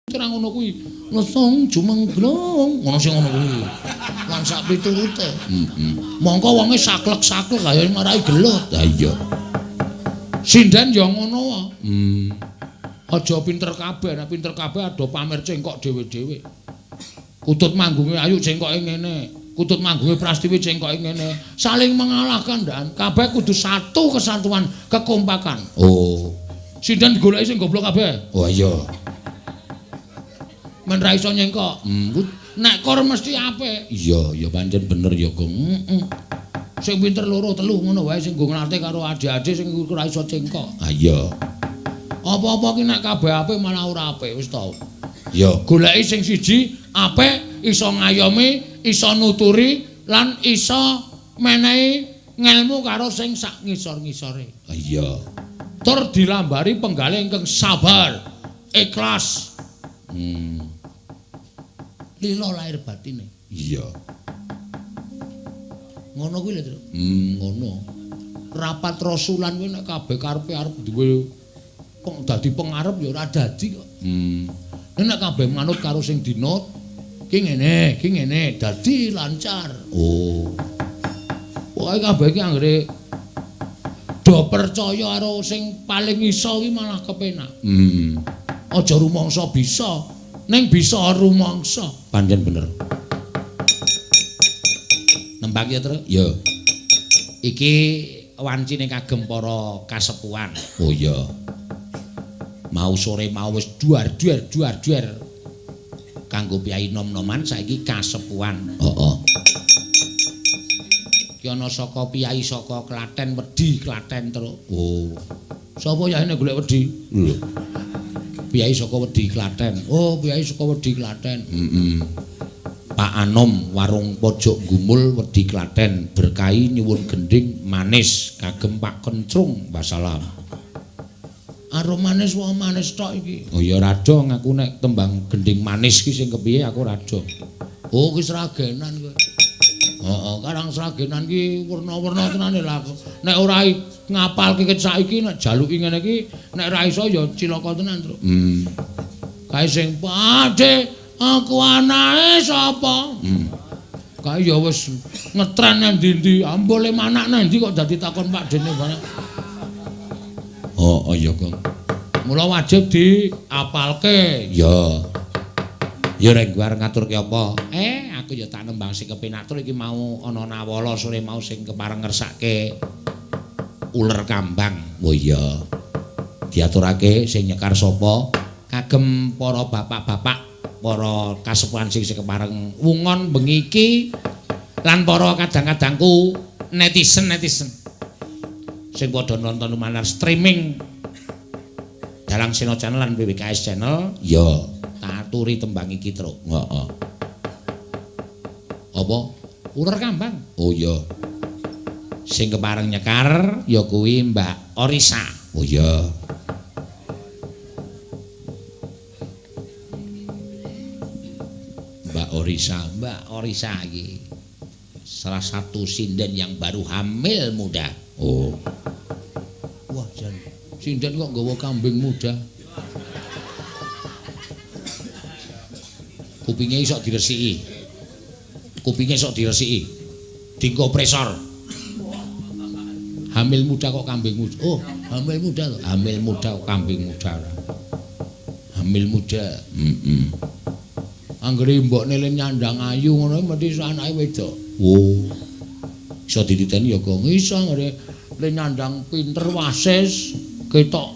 Ora ngono kuwi. Lesung jumengglung ngono sing ngono kuwi. Lan sak piturute. Heeh. Mongko wonge saklek-saklek kaya marai gelut. Ha iya. Sinden ya ngono wae. Aja pinter kabeh, nek pinter kabeh ado pamer cengkok dhewe-dhewe. Kutut manggunge ayu cengkoke ngene, kutut manggunge Prastiwi cengkoke ngene. Saling mengalahkan ndan. Kabeh kudu satu kesatuan, kekompakan. Oh. Sinden digoleki sing goblok kabeh. Oh iya. Men ra iso nyengkok. Nek kor mesti apik. Iya, ya pancen bener ya, Gong. Heeh. Sing pinter loro telu ngono wae sing nggo nglatih karo adik-adik sing ora iso cengkok. Ha iya. Apa-apa ki nek kabeh apik malah ora apik wis to. Ya, goleki sing siji apik, iso ngayomi, iso nuturi lan iso menehi ngelmu karo sing sak ngisor-ngisore. Ha iya. Tur dilambari penggalih ingkang sabar, ikhlas. Lila lahir batine. Iya. Ngono kuwi lho, Tru. Ngono. Rapat rasulan kuwi nek kabeh karepe arep duwe dadi pengarep ya ora dadi kok. Nek kabeh manut karo sing dinut, ki ngene, dadi lancar. Oh. Pokoke kabeh iki anggere do percaya karo sing paling iso ki malah kepenak. Aja rumangsa bisa, ning bisa rumangsa. Pancen bener. Nembang ya, Tru? Ya. Iki wancine kagem para kasepuhan. Oh iya. Mau sore mau wis duar-duar kanggo piyai nom-noman saiki kasepuhan. Heeh. Ki ana saka piyai saka Klaten Wedi Klaten, Tru. Oh. Sapa yaene golek wedi? Lho. Piyai saka Wedi Klaten. Oh, piyai saka Wedi Klaten. Heeh. Pak Anom warung pojok Gumul Wedi Klaten berkahi nyuwun gending manis kagem Pak Kencrung. Wassalam. Arum manis wae manis tok iki. Oh ya rada ngaku nek tembang gending manis ki sing kepiye aku rada. Oh ki Sragenan kowe. Heeh, karang Sragenan ki werna-werna tenane lah aku. Nek ora ngapalke ket saiki nek jaluki ngene iki nek ra iso ya cilaka tenan, Tru. Kae sing padhe aku anake sapa? Kae ya wis ngetren nang ndi-ndi, ambole manak nang ndi kok dadi takon Pak Dene barang. Oh, iya, Kang. Mula wajib diapalke. Ya. Ya rek arep ngaturke apa? Aku ya tak nembang sing kepenak tur iki mau ana nawala sore mau sing kepareng ngersake uler kambang. Oh iya. Diaturake sing nyekar sapa? Kagem para bapak-bapak, para kasepuhan sing kepareng wungon bengi iki lan para kadang-kadangku netizen-netizen sing padha nonton lumantar streaming Dalang Seno Channel lan BWKS Channel, ya tak aturi tembang iki, Truk. Heeh. Apa? Uler kambang. Oh iya. Sing kepareng nyekar ya kuwi Mbak Orisa. Oh iya. Mbak Orisa, Mbak Orisa iki salah satu sinden yang baru hamil muda. Oh. Wah, jan. Sinden kok nggawa kambing muda. Kupinge iso diresiki. Kupinge iso diresiki. Dinggo presor. Hamil muda kok kambing muda. Oh, hamil muda lho. Hamil muda kok kambing muda. Hamil muda. Heeh. Anggere mbokne le nyandang ayu ngono mesti anake wedok. Oh. Iso dititeni ya, Gong. Iso anggere le nyandang pinter wasis ketok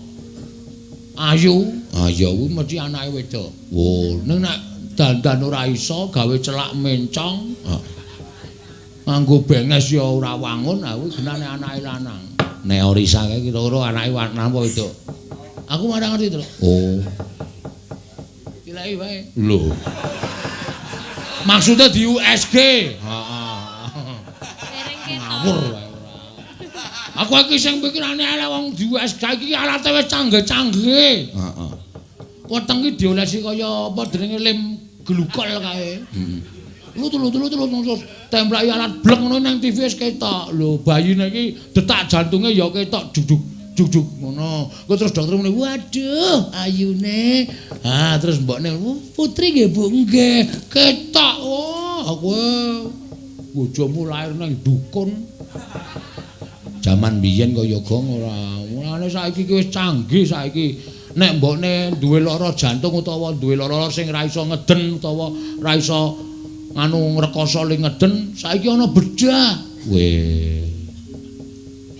ayu. Ah ya kuwi mesti anake wedok. Oh, ning nek dandan ora iso gawe celak mencong. Nganggo benges ya ora wangun, ah kuwi genane anake lanang. Nek Orisa kae kira-kira anake lanang apa wedok? Aku ora ngerti, Tru. Oh. Dileki wae. Lho. Maksudnya di USG. Heeh. Ngawur wae ora. Aku iki sing pikirane elek wong di USG iki alate wis canggih-canggih. Heeh. Weteng iki diolesi kaya apa jenenge lem glukol kae. Heeh. Lu terus templeki alat blek ngono nang TV wis ketok. Lho bayine iki detak jantunge ya ketok duduk Juk-juk ngono. Kok terus dokter muni, "Waduh, ayune." Ah, terus mbokne, "Putri nggih, Bu." "Nggih." Ketok. Wah, kowe bojomu lahir nang dukun. Jaman biyen kaya gong ora. Mulane saiki ki wis canggih saiki. Nek mbokne duwe lara jantung utawa duwe lara sing ra iso ngeden utawa ra iso nganu ngrekoso le ngeden, saiki ana bedah. Weh.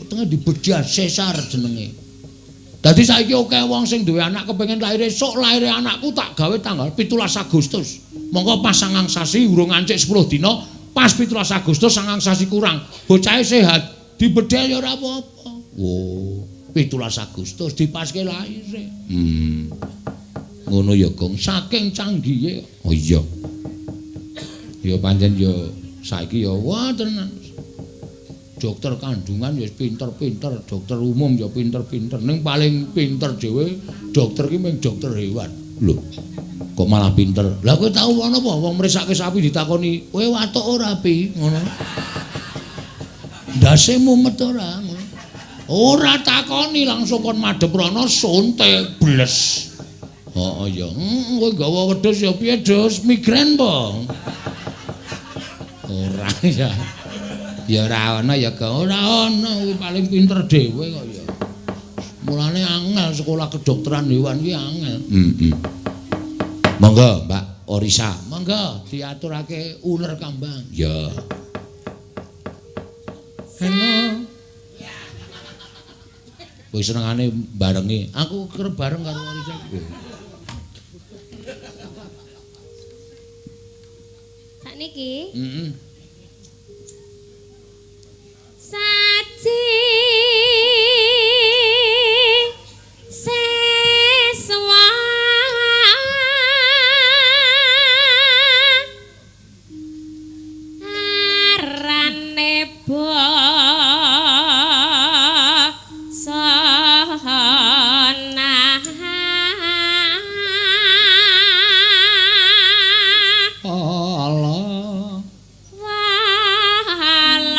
Wetenge dibedah sesar jenenge. Dadi saiki akeh wong sing duwe anak kepengin lahir esuk, lahire anakku tak gawe tanggal 17 Agustus. Mongko pas 9 sasi urung ngancik 10 dina, pas 17 Agustus 9 sasi kurang. Bocahe sehat. Dibedhel ya ora apa-apa. Oh, 17 Agustus dipaske lahire. Ngono ya, Gong. Saking canggihe. Oh iya. Ya pancen ya saiki ya wah tenan. Dokter kandungan ya pinter-pinter, dokter umum ya pinter-pinter. Ning paling pinter dhewe dokter ki mung dokter hewan. Lho. Kok malah pinter? Lah kowe tau ana apa wong mriksake sapi ditakoni, "Kowe watuk ora, Pi?" Ngono. Ndase mumet ora? Ora takoni langsung kon madhep rono suntik bles. Heeh ya. Kowe gawa wedhus ya piye, Dus? Migren po? Ora ya. Ya ora ana ya, ora ana kuwi paling pinter dhewe kok ya. Mulane angel sekolah kedokteran hewan ki angel. Heeh. Monggo, Mbak Orisa. Monggo diaturake uler kambang. Ya. Halo. Kowe senengane barengi. Aku kerep bareng karo Orisa. Sakniki? Heeh. Saji seswa arane bosona Allah walah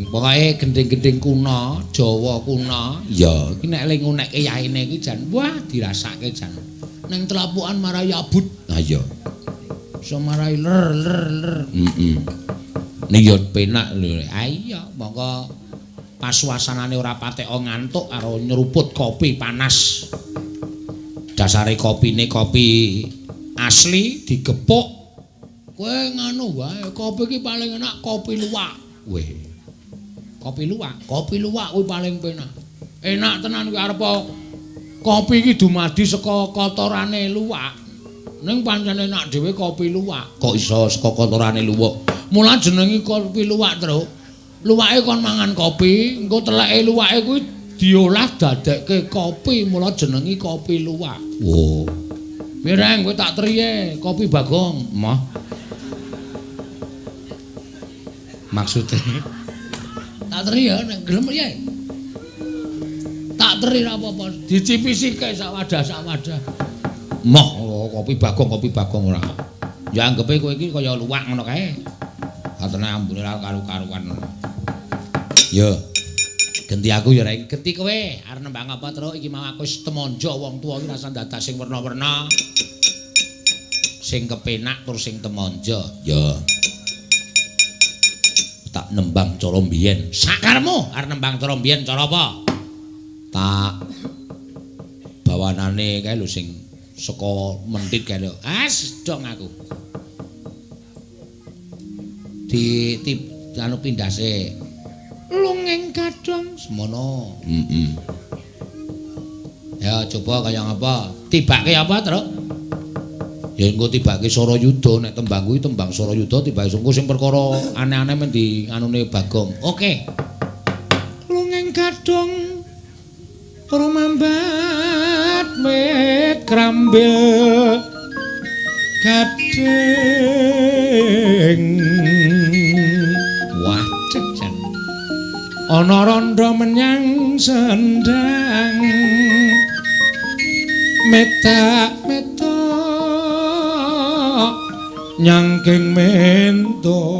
Pokoke gending-gending kuno, Jawa kuno. Ya, iki nek le ngunekke yaine iki jan wah dirasake jan. Ning telapukan marai abut. Ha iya. Iso marai ler ler ler. Heeh. Ning yo penak lho. Ha iya, monggo pas suasanane ora patek ngantuk karo nyeruput kopi panas. Dasare kopine kopi asli digepuk. Kowe nganu wae, kopi iki paling enak kopi luwak. Weh. Kopi luwak kuwi paling penak. Enak tenan kuwi arep kopi iki dumadi saka kotorane luwak. Ning pancen enak dhewe kopi luwak. Kok iso saka kotorane luwak? Mula jenenge kopi luwak, Truk. Luwake kon mangan kopi, engko teleke luwake kuwi diolah dadekke kopi, mula jenenge kopi luwak. Wo. Mireng kowe tak triye kopi Bagong. Mah. Maksude tak teri ya nek gelem ya. Tak teri ra apa-apa, dicipisi kae sak wadah-sak wadah. Moh, kopi Bagong ora. Ya anggepe kowe iki kaya luwak ngono kae. Atene ambune ra karu-karuan. Yo. Genti aku ya Reng, genti kowe. Arep nembang apa, Truk? Iki mau aku wis temonjo wong tuwa iki rasa dadak sing werna-werna. Sing kepenak tur sing temonjo. Yo. Tak nembang cara mbiyen. Sakarmu arep nembang cara mbiyen cara apa? Tak bawanane kae lho sing saka mentit kae lho. As dong aku. Di anu pindase. Lungeng kadhong semono. Heeh. Ya coba kaya ngapa? Tibake apa, Truk? Ya engko tibake Sarayuda nek tembang kuwi tembang Sarayuda tibake sungguh sing perkara aneh-aneh men di anune Bagong. Oke. Lungeng kadhong rumambat mit krambil gading. Wah, cek jan. Ana randha menyang sendang. Metak metok nyangking mentong.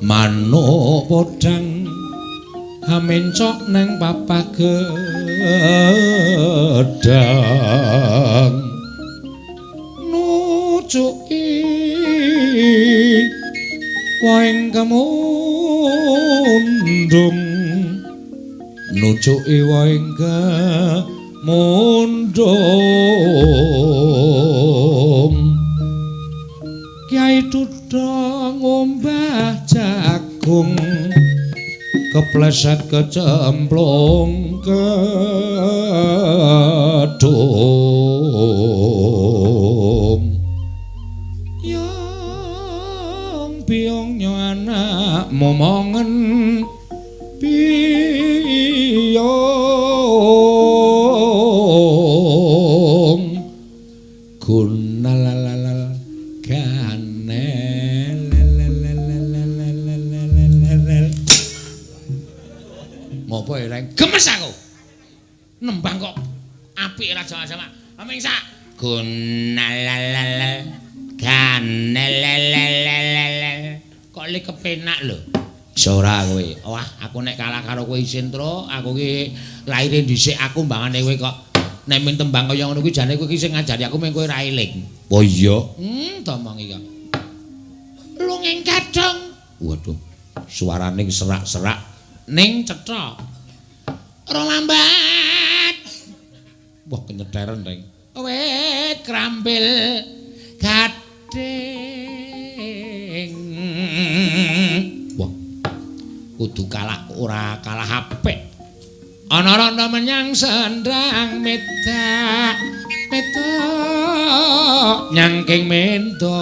Manuk podang hamencok nang papah gedang. Nucuki waeng kemundung. Nucuki waeng kemundung. Kyai Dudha ngombah jagung kepleset kecemplung kedung. Yang biyong nyo anak momongen biyong gunalalal ganelelelelelelelelel. Ngopo ya Reng? Gemes aku. Nembang kok apik ra jamak-jamak. Aming sak gunalalal ganelelelelelel. Kok li kepenak lho. Iso ora kowe. Wah, aku nek kalah karo kowe isin, Truk. Aku ki laire dhisik aku mbangane kowe kok nek min tembang kaya ngono kuwi jane kowe ki sing ngajari aku mung kowe ra eling. Oh iya. Domongi kok. Lungeng kadhong. Waduh, suarane serak-serak ning cetha. Rumambat. Wah, kenyeteren, Reng. Wit krambil gading. Wah. Kudu kalah ora kalah apik. Ana randa menyang sendang medak metok nyangking mendong.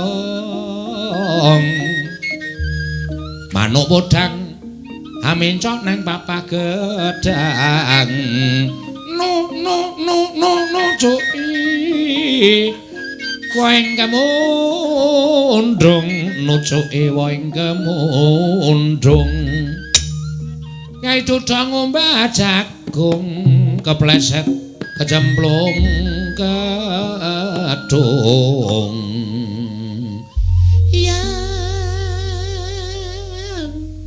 Manuk podang hamencok nang papah gedang. Nu nu nu nu nu cuki waeng kemundung. Nucuki waeng kemundung. Kyai Dudha ngombah jagung kepleset kecemplung kedung.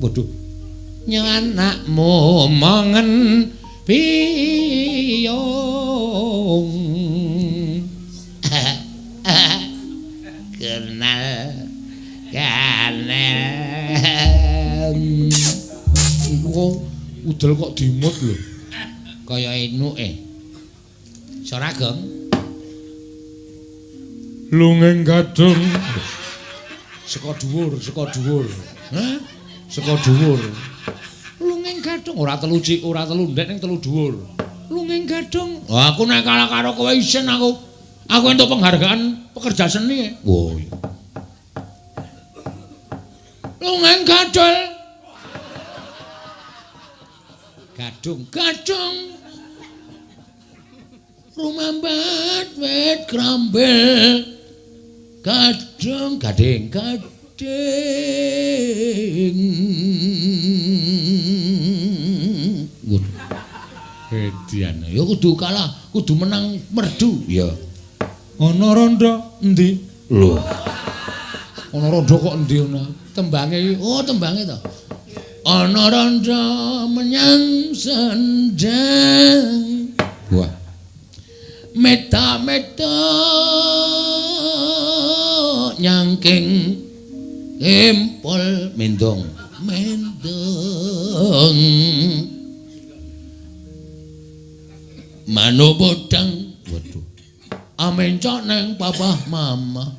Waduh. Nyanakmu mongen piyung. Kenal kanel. Iku udel kok dimut lho. Kaya enuke. Sora gong. Lungeng gadung. Saka dhuwur, saka dhuwur. Hah? Saka dhuwur. Lungeng gadung ora telu cik, ora telu ndek ning telu dhuwur. Lungeng gadung. Aku nek kalah karo kowe isin aku. Aku entuk penghargaan pekerja seni. Wah. Lungeng gadul. Gadung, gadung. Rumambat wit krambel. Gadung, gading, gading. Edian. Ya kudu kalah, kudu menang merdu. Ya. Ana rondo endi? Lho. Ana rondo kok endi ana? Tembange iki. Oh, tembange to. Ana rondo menyang sendang. Wah. Meta-meta nyangking empol mendong. Mendong. Manuk podang. Waduh. Amencok neng papah mama.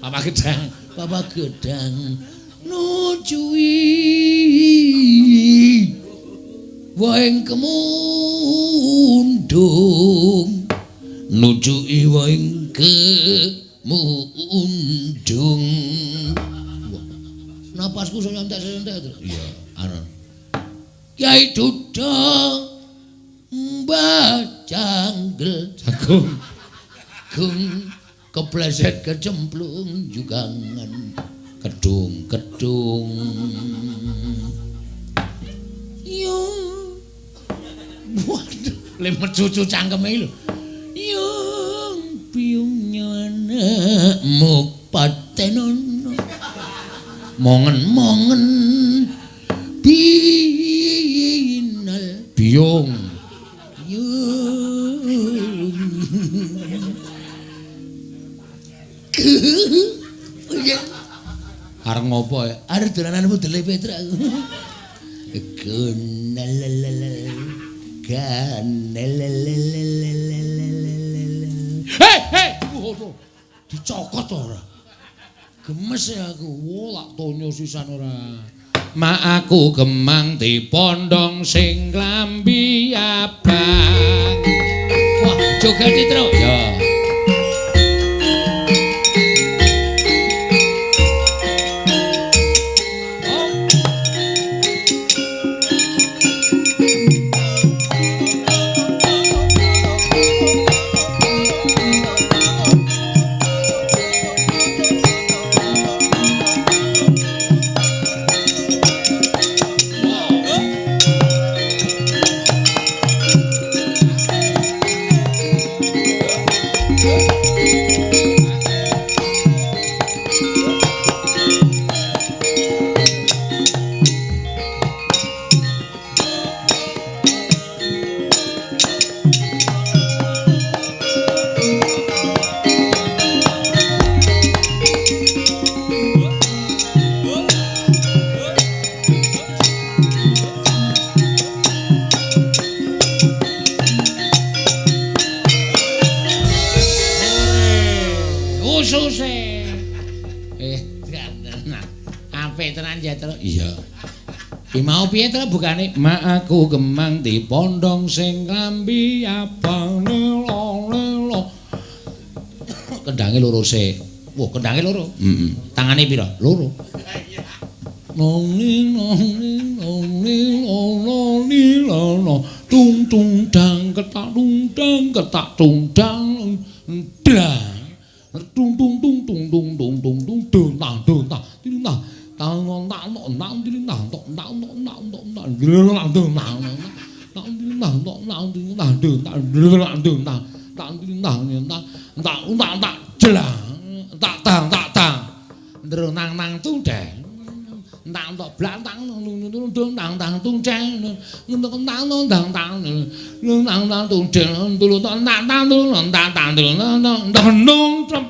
Papa gedang, papa gedang nucui waeng kemundung, nucui waeng kemundung. Wah, napasku iso nyantek-nyantek. Iya, anon. Kyai Duda Mbah Janggel jagung gung kepleset kecemplung jugangan kedung kedung. Yo, waduh, lemet cucu cangkeme lho. Yung piyung anakmu patenono mongen-mongen binal biyung. Arep ngopo ya? Arep dolanan mudele Petruk aku. Hei, hei, dicokot ora? Gemes ya aku. Wo lak tonyo sisan ora. Mak aku gemang dipondong sing klambi abang. Wah, joget Citra. Ya. Mau piye to bukane? Mak aku gemang dipondong sing klambi abang lelo lelo. Kendange loro sik. Wah, kendange loro. Heeh. Tangane pira? Loro. Nong ning nong ning nong ning ono ni lono tung tung dang ketak tung dang ketak tung dang dang tung tung tung tung tung tung tung tung dung tang dung tang ting tang tang nong tang nong tang ting tang tong tang nong tang tong tang tang tang tang ting tang tong tang ting tang dung tang tang dung tang tang ting tang tang tang tang tang jelang tak tang tak tang ndro nang nang tung dang Entak entok blak tang dung tang tang tung ceng entuk tang tang tang tang tang tang tung deng tulung tang tang tulung tang tang tulung tang nung trem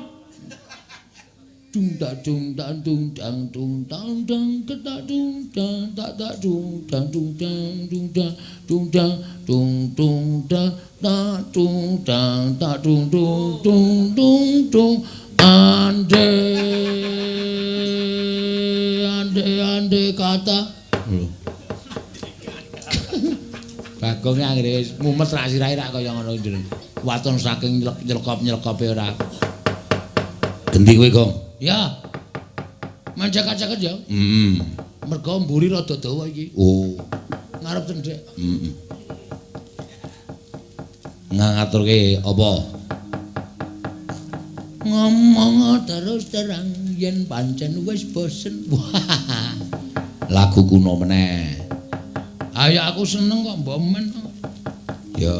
dung tak dung tak dung dang dung tang dang ketak dung dang tak tak dung dang dung dang dung dang dung dang dung dung dang tak dung dang tak dung dung dung dung dung ande ande kata. Bagong anggere mumet rak sirahe rak kaya ngono jeneng. Waton saking nyelkop-nyelkope ora. Gendi kowe, Gong? Ya. Mancak-cakep ya. Heeh. Mergo mburi rada dawa iki. Oh. Ngarep cendhek. Heeh. Ngaturke apa? Ngomong terus terang yen pancen wis bosen. Wah. Lagu kuno meneh. Ayo aku seneng kok mbok men. Ya.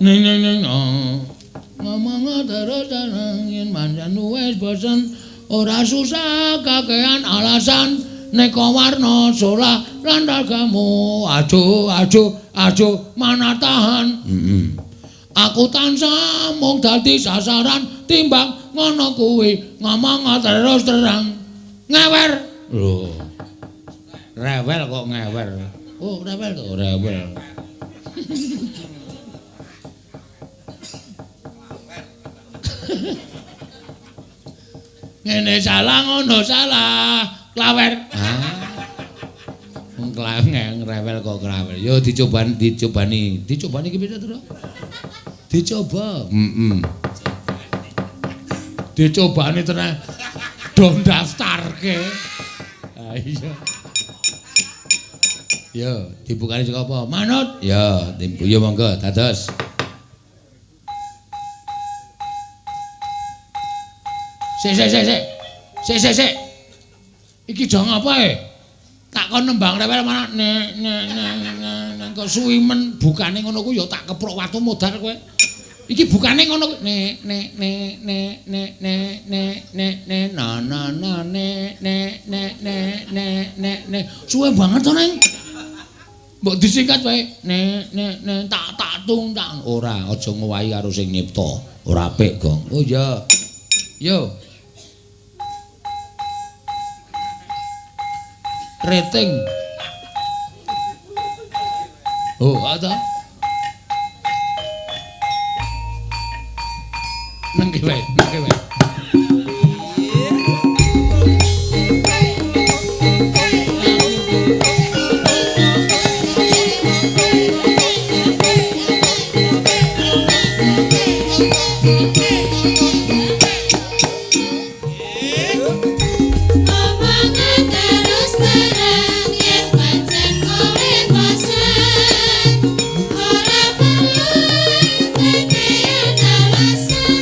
Ning ning ning. Ngomong terus terang yen pancen wis bosen, ora susah kakean alasan neka warna solah lan ragamu. Aduh aduh aduh mana tahan. Heeh. Aku tansah mung dadi sasaran timbang ngono kuwi ngomong terus terang ngewer. Lho. Rewel kok ngewer. Oh, rewel to, rewel. Ngene salah ngono salah, klawer. Ah. Wong rewel kok klawer. Yo dicobani, dicobani. Dicobani iki piye to? Dicoba. Heeh. Dicobani tenan. Do daftarke. Ah iya. Yo, dibukani saka apa? Manut. Ya, timbu yo monggo dados. Sik sik sik sik. Sik sik sik. Iki do ngapa e? Tak kon nembang rewel mana nek nek nek kok suwi men bukane ngono ku ya tak keprok watu modar kowe. Iki bukane ngono ku nek nek nek nek nek nek nek nek nek na na na nek nek nek nek nek nek nek suwe banget to neng. Mbok disingkat wae nek nek nek tak tak tung tak ora aja ngowahi karo sing nyipta. Ora apik, Gong. Oh iya. Yo. Rating. Oh, ada. Nang wae, nang wae. Ora perlu kakean alasan.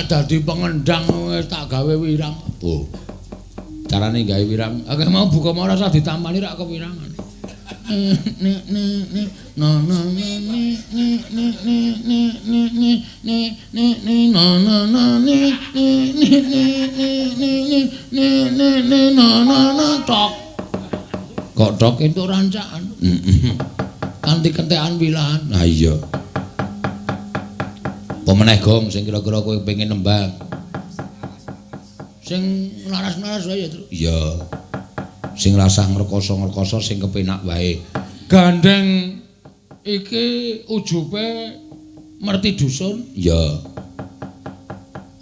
Nek dadi pengendang wis tak gawe wirang. Oh. Carane gawe wirang. Akeh mau buka mau ora usah ditampani rak kewirangan. Ne ne ne no no ne ne ne ne ne ne ne ne ne ne ne no no no ne ne ne ne ne ne ne ne ne no no no tok. Kok tok entuk rancaan. Kanthi kentekan wilahan. Ha iya. Apa meneh gong sing kira-kira kowe pengen nembang? Sing laras-laras wae ya, Truk. Iya. Sing rasah ngrekoso-ngrekoso sing kepenak wae. Gandeng iki ujube merti dusun? Iya.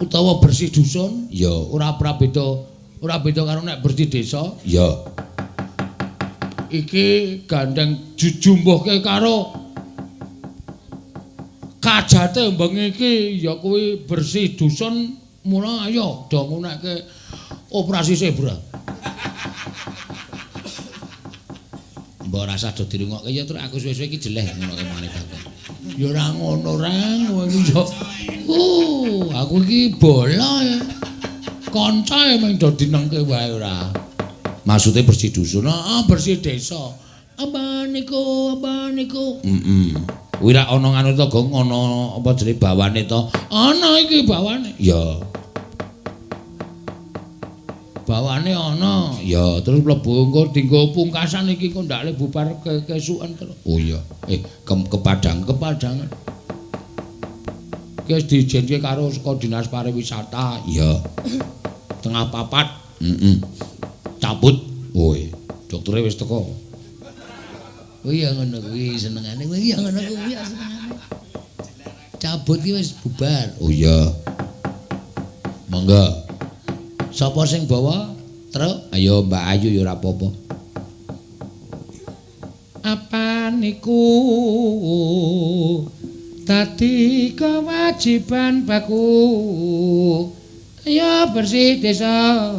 Utawa bersih dusun? Iya. Ora prabeda, ora beda karo nek bersih desa? Iya. Iki gandeng jujumbuhke karo kajate bengi iki ya kuwi bersih dusun, mula ayo do ngunekke operasi zebra. Mbok rasah do dirungokke ya Truk, aku suwe-suwe iki jeleh ngono kemane bakal. Ya ora ngono reng, kowe iki yo. Aku iki bola ya. Kanca e mung do dinengke wae ora. Maksude bersih dusun, heeh, bersih desa. Apa niku, apa niku? Heeh. Kuwi rak ana nganu to, Gong, ana apa jenenge bawane to? Ana iki bawane. Ya. Bawane ana. Ya, terus mlebu engko dienggo pungkasan iki engko ndakle bubar kesuken terus. Oh iya. Kepadang, kepadangan. Iki wis diizinke karo saka Dinas Pariwisata. Iya. 3:30. Heeh. Cabut. Woi, doktere wis teko. Oh iya ngono kuwi senengane. Oh iya ngono kuwi senengane. Cabut iki wis bubar. Oh iya. Monggo. Sapa sing bawa truk? Ayo Mbak Ayu ya ora apa-apa. Apa niku dadi kewajiban baku. Ayo bersih desa.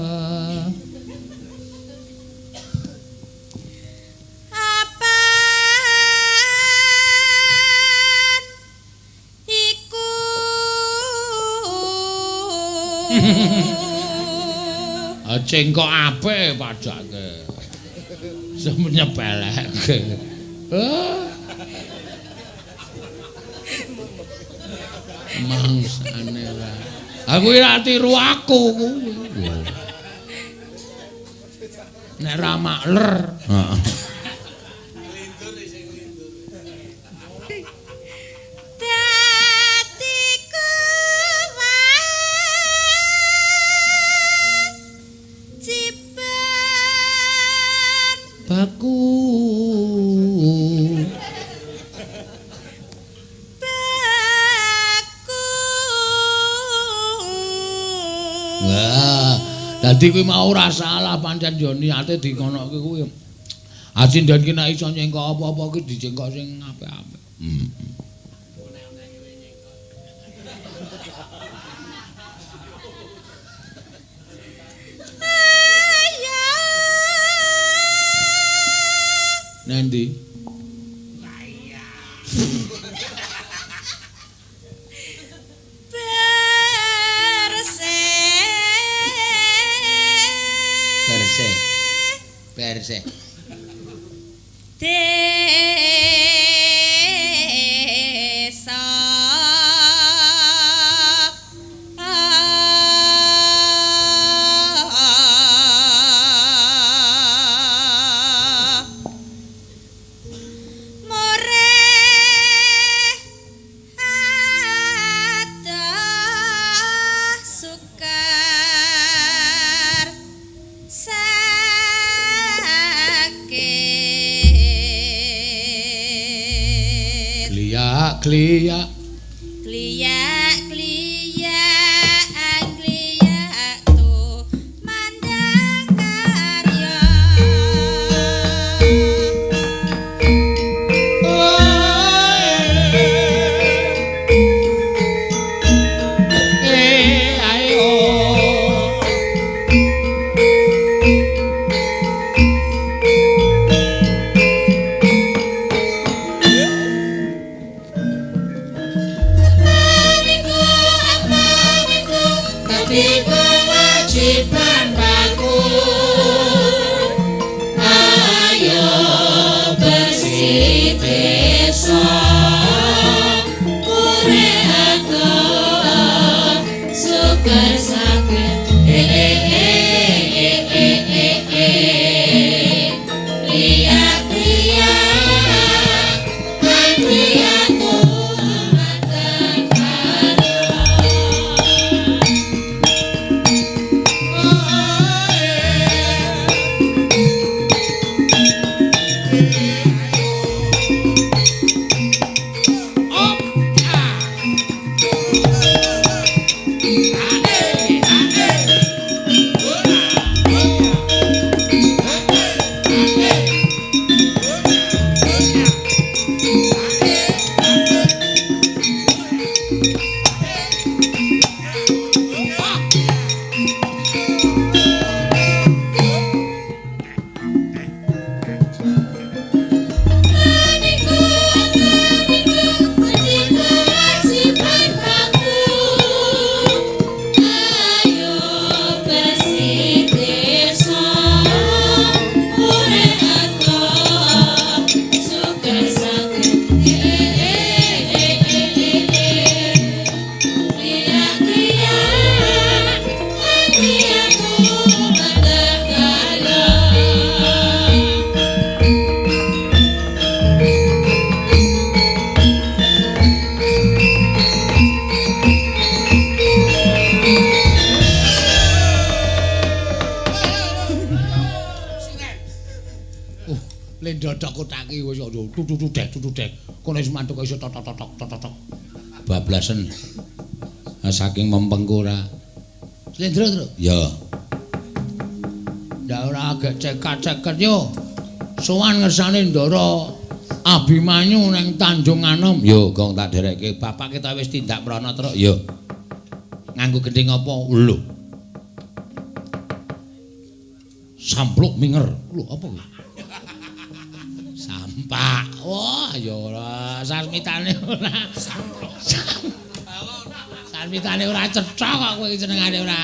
Cengkok apik padake. Sing nyepeleke. Mangsane ora. Aku ora tiru aku kuwi. Nek ra makler. Heeh. Baku. Baku. Wah, dadi kuwi mau ora salah pancen yo niate dikonoke kuwi. Asindan ki nek iso nyengkok apa-apa ki dijengkok sing apik-apik. Nanti bersih bersih bersih desa Kliak kliak kliak kliak tu mandang karya. Ayo Dadi kewajiban baku. Ayo bersih desa, urek suka sakit. Tutudek kono wis mantuk iso tok tok tok tok tok bablasen saking mempengku ora Slendro tru ya ndak ora agek cekat-ceket yo sowan ngersane Ndara Abimanyu ning Tanjung Anom yo gong tak derekke bapak kita wis tindak mrono truk yo nganggo gendhing apa lho sampluk minger lho apa kuwi sampak. Wah, ya ora sasmitane ora. Sampluk. Sasmitane ora cetha kok kowe senengane ora.